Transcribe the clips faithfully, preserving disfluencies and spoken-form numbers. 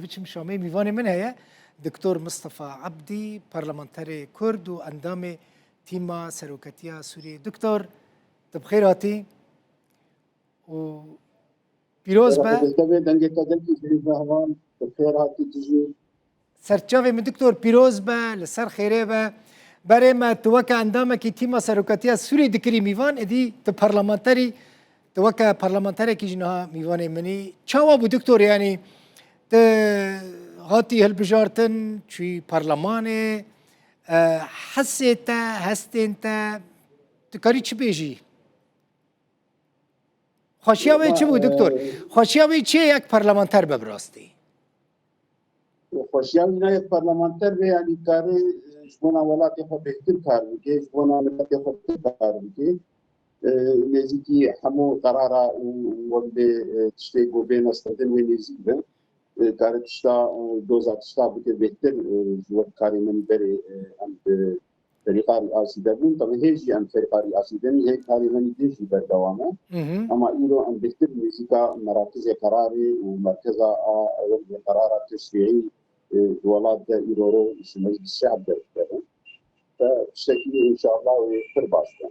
Biçim Şamê mîvanê min heye, Doktor Mistefa Ebdî, parlamenterê Kurd û endamê tîma seroketiya Sûriyê. Doktor, tu bi xêr hatî û pîroz be. Dengê te gelkî zêde heval, bi xêr hatî tu jî. Serçavê min Doktor, pîroz be, li ser xêrê be. Berê me tu weke endamekî tîma seroketiya Sûriyê dikirî mîvan, êdî tu parlamenterî, tu weke parlamenterekî jî niha mîvanê min î. Çawa bû Doktor, yanî tu hatî hilbijartin, çûyî parlemanê, e, hesê te, hestên te, tu karî çi bêjî? Xweşiya wê çi bû, Doktor? Xweşiya wê çi ye yek parlamenter be bi rastî? Xweşiya wî ne yek parlamenter be, yanî karê, e, ji bona welatê xwe bêhtir kar bike, ji bona miletê xwe bêhtir kar bike. E, nêzîkî hemû qerara û wek bê, e, tiştê ku bê nasandin wê nêzîk be. E, kare tişta, e, doza tişta bike bêhtir, e, ji wek karê min berê, e, em bi ferîqa rîasî de bûn. Tabii hê jî em ferîqa rîasî de ne, hê karê min din jî berdewam e. Hı hı. Ama îro em bêhtir nêzîka merakizê qerarê û merkeza a ewil ê qerara teşrîî, e, di welat de îro ro ji Meclis Şe'b derdikevin. Te tiştekî înşallah wê pir baş be.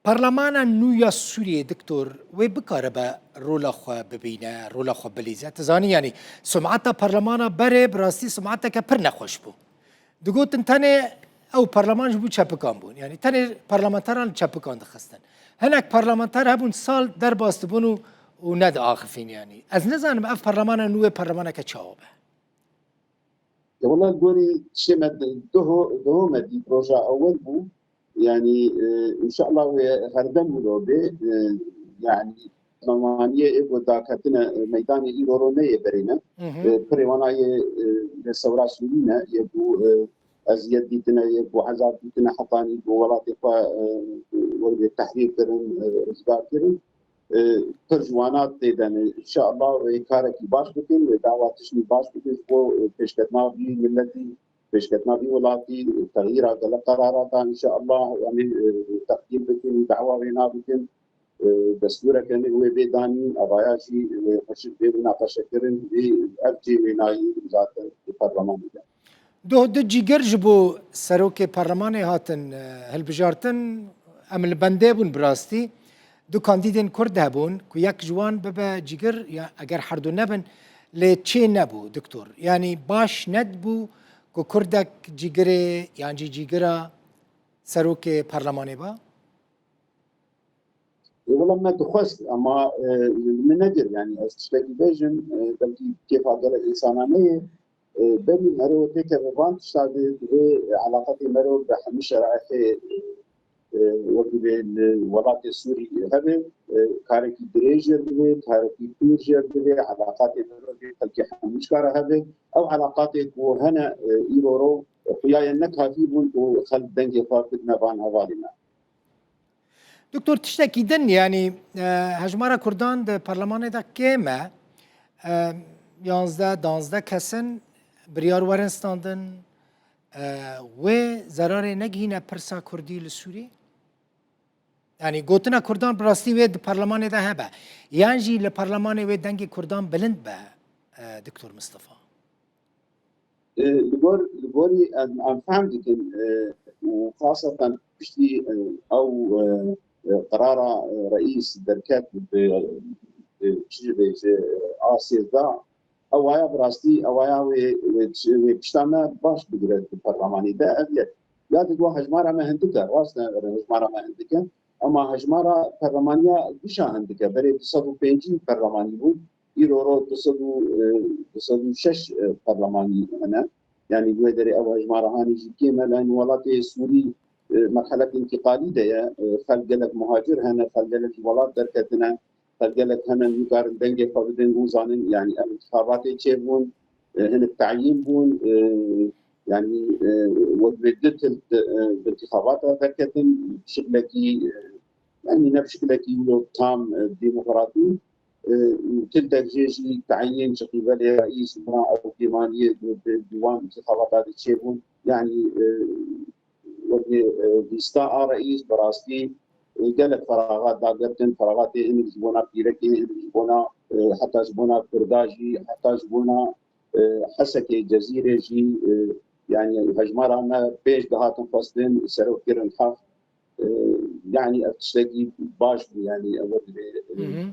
Parlemana nû ya Sûriyê, Doktor, wê bikaribe rola xwe bibîne, rola xwe bilîze. Tu zanî, yanî sumeta parlemana berê bi rastî sumeteke pir nexweş bû. Digotin tenê ew parleman ji bo çepikan bûn. Yanî tenê parlamenteran li çepikan dixistin. Hinek parlamenter hebûn sal derbas dibûn û, û nediaxifîn yanî. Ez nizanim ev parlemana nû wê parlemaneke çawa be. Ya wela li gorî tiştê me di-, duho, duho me dît, roja ewil bû. Yanî, e, înşallah wê herdem wilo bê. E, yanî, memaniyê ê ku daketine, e, meydanê îro ro neyê berê ne. Hı hı. E, pirê wana yê, e, yê sewra Sûrî ne, yê ku, e, eziyet dîtine, yê ku ezab dîtine, hetanî ku welatê xwe, e, werdê tehrîr kirin, e, rizgar kirin. E, pir ji wana tê de ne. Înşallah wê karekî baş bikin, wê dawa tiştî baş bikin ji bo, e, pêşketina vî miletî, pêşketina vî welatî, texyîra gelek qerarata înşallah, yanî, e, teqdîm bikin û dawa wê nabikin. E, destûreke ne wê bê danîn, evaya jî wê xweşik bê munaqeşekirin, vî ev cê wê nayî zaten di parlemanê de. Doh du cîgir ji bo serokê parlemanê hatin, e, hilbijartin. Em li bendê bûn bi rastî. Du kandîdên Kurd hebûn ku yek ji wan bibe cîgir, ya eger herdu nebin, lê çê nebû, Doktor. Yanî baş nedibû ku Kurdek cîgirê yan jî cîgira serokê parlemanê ba? Ê, wela me dixwest, ama, e, min nekir, yanî ez tiştekî bêjim, e, belkî kêfa gelek însana neyê. E, berî mero têkeve van tişta de divê, e, elaqetê mero bi hemî şerayetê, e, wekî vê li welatê Sûrî hebe, e, karekî dirêj jê divê, karekî tûr jê divê, elaqetê mero vê xelkê hemî ji kare hebe. Ew elaqetê ku hene, e, îro ro xuya ye ne kafî bûn ku xelk dengê xwe bidine van hevalê me. Doktor, tiştekî din, yanî, e, hejmara Kurdan di parlemanê de kêm e. E, yanzdeh, danzdeh kes in, biryar werin standin. E, wê zerarê negihîne pirsa Kurdî li Sûrî? Yanî, gotina Kurdan bi rastî wê di parlemanê de hebe. Yan jî li parlemanê wê dengê Kurdan bilind be, e, Doktor Mistefa? E, li gor, li gorî em, em fehm dikin, e, û xaseten piştî, e, ew, e, e, qerara, e, reîs derket bi, e, çi jî bê, ji, e, A sêzdeh, ew waya bi rastî, ew waya wê, wê, wê pişta me baş bigire di parlemanî de, ev yek. Ya digo hejmara me hindik e, rast e, hejmara me hindik e, ama hejmara parlemaniya gişa hindik e, berê du sed û pêncî parlemanî bû. Îro ro du sed û, e, du sed û şeş, e, parlemanî hene. Yanî, wê derê ev hejmara hanî jî kêm e. Lê welatê Sûrî, e, merhelek întîqalî de ye. E, xelk gelek muhacir hene, xelk gelek ji welat derketine, xelk gelek hene nikarin dengê xwe bidin, hûn zanin, yanî, ev întixabatê çêbûn, e, hinek tayîn bûn, e, yanî, e, wek vê du til, e, bi întixabata derketin, bi şiklekî, e, yanî, ne bi şiklekî wilo tam, e, demokratî. E, Til dek jê jî tayîn ji qîbelê reîs bûna ew kêmaniyê di, di, di wan întixabata de çêbûn. Yanî, e, wekî, e, lîsta a reîs bi rastî, e, gelek feraxat dagirtin, feraxatê hinek ji bona pîrekê, hinek ji bona, e, heta ji bona Kurda jî, heta ji bona, e, Hesekê, Cezîrê jî, e, yanî hejmara me pênc dihatin xwestin, serok kirin heft. E, yanî ev tiştekî baş bû, yanî ev wekî, e, Hı hı.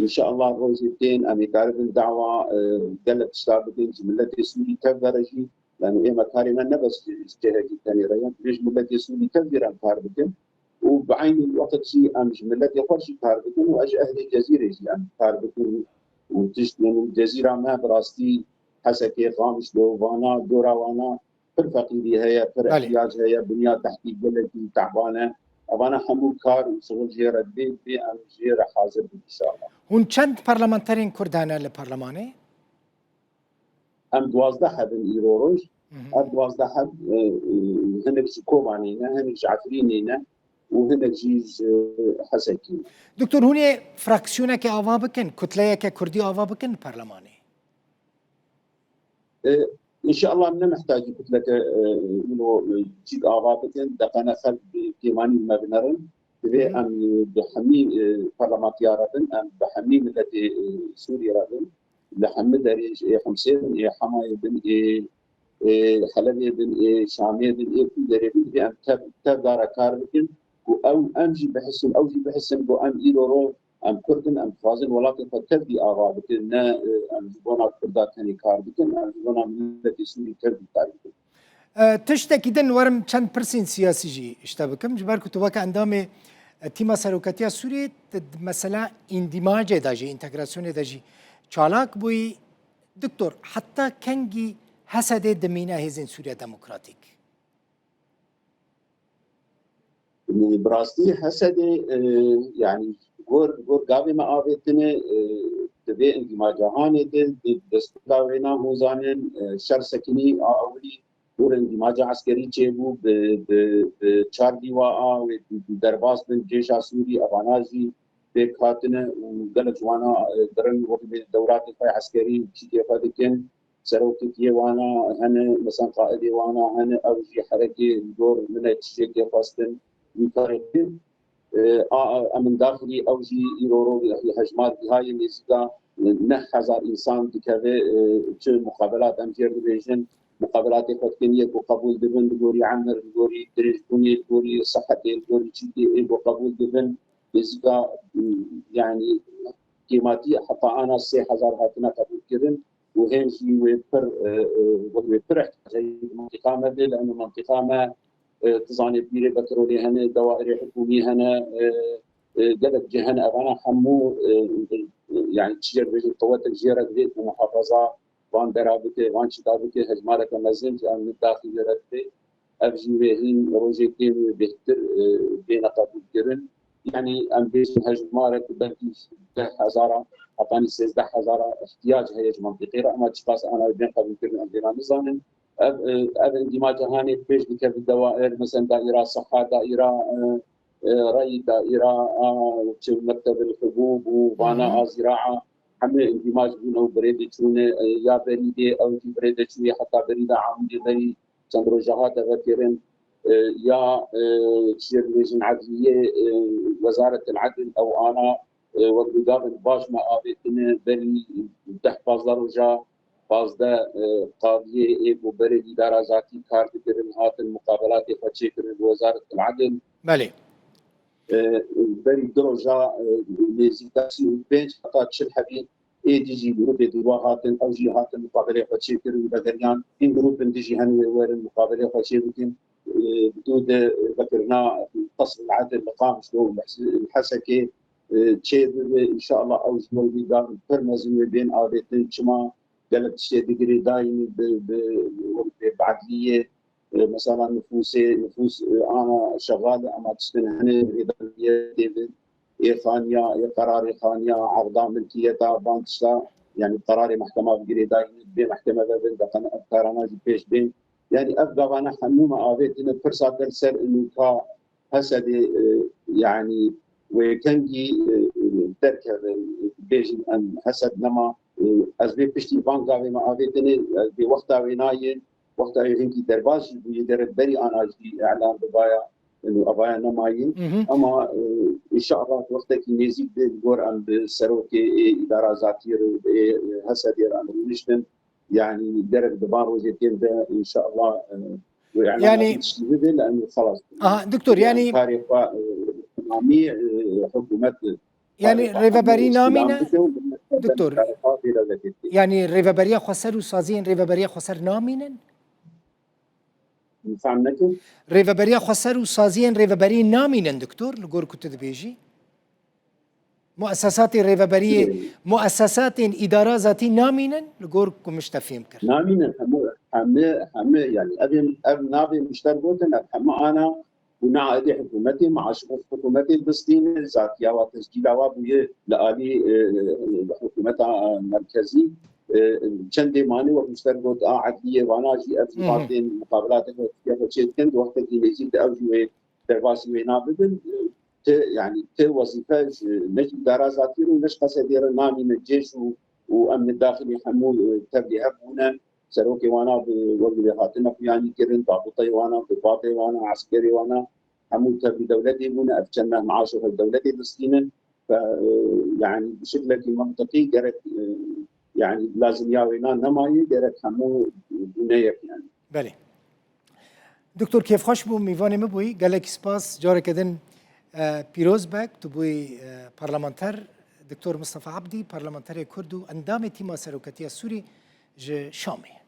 înşallah rojê tên em ê karibin dawa, e, gelek tişta bikin ji miletê Sûrî tev de re jî. Yanî ême karê me ne bes ji cihekî tenê re ye, ji miletê Sûrî tev jî re em kar bikin. Û bi eynî weqt jî em ji miletê xwe jî kar bikin û ez ji ehlê Cezîrê jî em kar bikin û tişt, yanî Cezîra me bi rastî Hesekê, Qamişlo, Vana, dora wana pir feqîrî heye, pir Belê. ihtiyac heye, binya tehtî gelekî teban e. Evana hemû kar û şixul jê re dibê, dibê em jê re hazir bin înşallah. Hûn çend parlamenterên Kurd hene li parlemanê? Em duwazdeh hebin îro roj. Hı hı. Ev duwazdeh heb, e, e, hinek ji Kobanê ne, hinek ji Efrînê ne û hinek jî ji Hesekî ne. Doktor, hûn ê fraksiyoneke ava bikin, kutleyeke Kurdî ava bikin li parlemanê? E, înşallah ne mihtacî kutleke, e, îro, e, cîk ava bikin, deqene xelk bi kêmanî me binerin. Divê Hı hı. em, e, bi hemî, e, parlamentiya re bin, em bi hemî miletê, e, Sûriyê re bin. Li hemî derê ji ê Himsê bin, ê Hemayê bin, ê, ê Helebê bin, ê Şamê bin, ê ku derê bin, divê em tev, tev dare kar bikin. Ku ew, em jî bihisin, ew jî bihisin, ku em îro ro, em Kurd in, em dixwazin welatê xwe tevdî ava bikin, ne, e, em ji bona Kurda tenê kar bikin, em ji bona miletê Sûrî tevdî kar bikin. E, tiştekî din werim çend pirsên siyasî jî ji te bikim. Ji ber ku tu weke endamê, e, tîma seroketiya Sûriyê, tu di mesela îndîmacê de jî, întegrasyonê de jî çalak bûyî. Doktor, heta kengî Hesedê dimîne Hêzên Sûriya Demokratîk? Bi rastî Hesedê, e, yanî gor, gor gavê me avêtine, e, di vê îndîmaca hanê de, di destpêka wêna hûn zanin, e, şer sekinî a ewilî, gor îndîmaca eskerî çêbû, bi, bi, bi çar dîwa a wê derbas bin cêşa Sûrî, evana jî pêk hatine û gelek ji wana, e, dirin wek bi dewratê xwe eskerî çîkê xwe dikin. Serokê wana hene, mesela qaidê wana hene, ew jî herekê li gor min e, tiştekê xwestin, wî karê bikin. E, a, a, em in daxilî ew jî îro ro hejmar gihayê nêzîka neh hezar însan dikeve, e, çi muqabelat em jê re dibêjin, muqabelatê xwe dikin, yê ku qebûl dibin, li gorî emir, li gorî dirêjbûnê, li gorî sihetê, li gorî çîkê, ê ku qebûl dibin, nêzîka, yanî kêmatî heta ana sê hezar hatine qebûlkirin û hên jî wê pir, e, e, wê pir ihtiyac heye li mintîqa me bê, li eno mintîqa me, e, tu zanê pîrê petrolê hene, dewairê hikûmî hene, e, e, gelek cih hene, evana hemû, e, e, yanî çi jê re dibêjin, quwetek jê re divê ku muhafaza van dera bike, van çîka bike, hejmareke mezin ji em daxilî re divê. Ev jî wê hîn rojê kêm wê bêhtir, e, bêne qebûlkirin. Yanî em bêjin hejmarek belkî deh hezara, hetanî sêzdeh hezara ihtiyac heye ji mintîqê re, ema çiqas ana wê bên qebûlkirin em vêna nizanin. Ev, e, ev îndîmaca hanê pêş dikeve dawair, mesela daîra siha, daîra, e, e, rey, daîra a, çi mektebel hubûb û vana Hı hı. a zîraa, hemû îndîmac bûne û birê diçûne, e, ya berî dê ew jî birê diçûye heta berî de Amûdê berî çend roja hate vekirin, e, ya, e, çi jê dibêjin edliyê, e, Wezaretil Edl ew ana, e, wek bi gavên baş me avêtine berî deh pazdeh roja, pazdeh, e, qadiyê ê ku berê îdara zatî kar dikirin, hatin muqabelatê xwe çêkirin bi Wezaretil Edl. Belê. E, berî du roja, e, nêzîka sî û pênc heta çil hebî êdî jî grûpê dûwa hatin, ew jî hatin muqabilê xwe çêkirin û vegeriyan. Hîn grûpin dijî hen wê werin muqabilê xwe çêbikin. E, bi dû de vekirina Qesr el Edil li Qamişlo û li Hesekê, e, çêbibe. Înşallah ew ji bo wî gavin pir mezin wê bên avêtin. Çima gelek tiştê digirê dayînî bi, bi, bi, bi edliyê, e, mesela nifûsê, nifûs, e, ana şexal e, ema tiştin hene rêdaniye tê bin, ê xaniya, ê qerarê xaniya, aqda milkiyeta, van tişta, yanî qerarê mehkema bi girêdayî bê mehkeme ve bin, deqene ev karana jî pêş bên. Yanî ev gavana hemû me avêtine pirsa gel ser û ka Hesedê, e, yanî wê kengî, e, e, derkeve, e, bêjin em Hesed nema, e, ez vê piştî van gavê me avêtine, ez vê wexta wê nayê, wexta wê hinkî derbas jî bûyê gerek berî ana jî îlan bibaya, e, avaya nemayî. Hı hı. Ama, e, înşallah wextekî nêzîk bê, gor em bi serokê ê îdara zatî re, ê, e, Hesedê re em rûniştin. Yani gerek di van rojê tên de inşallah, e, bu elan Yani- tiştî bibe, lano xelas. Aha, doktor, yani- Karê xwe, e, tamamî, e, hikûmet, Yani karê xwe rêveberî hemû îstîlam namîne, bike û bi me-, doktor. karê xwe vê dewletê tê. Yani rêveberiya xweser û saziyên rêveberiya xweser namînin? Fem nekin. Rêveberiya xweser û saziyên rêveberî namînin, doktor, li gor ku tu dibêjî? Muesesatê rêveberiyê, Ê. muesesatên îdara zatî namînin, li gor ku min ji te fêm kir. Namînin, hemû, hemû, hemû, yani, ev, ev navê mişter gotin, ev hemû ana, bûna êdî hikûmetê, maaş hikûmetê distîne, zatiya wa tescîla wa bûye li alî, e, hikûmeta, e, merkezî, e, çendê mane wek mişter got, a edliyê vana jî ev jî Hı hı. hatên muqabilatê xwe çê dikin, di wextekî nêzîk de ew jî wê derbasî wê nabibin, e, ti, yani, ti wezîfe ji, ne ji îdara zatî re û ne ji qesedê re namîne cêş û, û emnê daxilî hemû, e, tevlî hev bûne. Serokê wana bi wek bi hatine xuyanî kirin, dabiteyê wana, kubatê wana, eskerê wana, hemû tevlî dewletê bûne, ev çend meh maaşê xwe dewletê distînin. Fe, e, yani bi şeklekî mantiqî gerek, e, yani lazimiya wêna nemaye, gerek hemû bûne yek yani. Belê. Doktor Kêfxweş bû, mîvanê min bûyî. Gelek spas. Careke din, e, pîroz be, tu bûyî, e, parlamenter. Doktor Mustafa Abdî, parlamenterê Kurd û endamê tîma seroketiya Sûrî ji Şamê.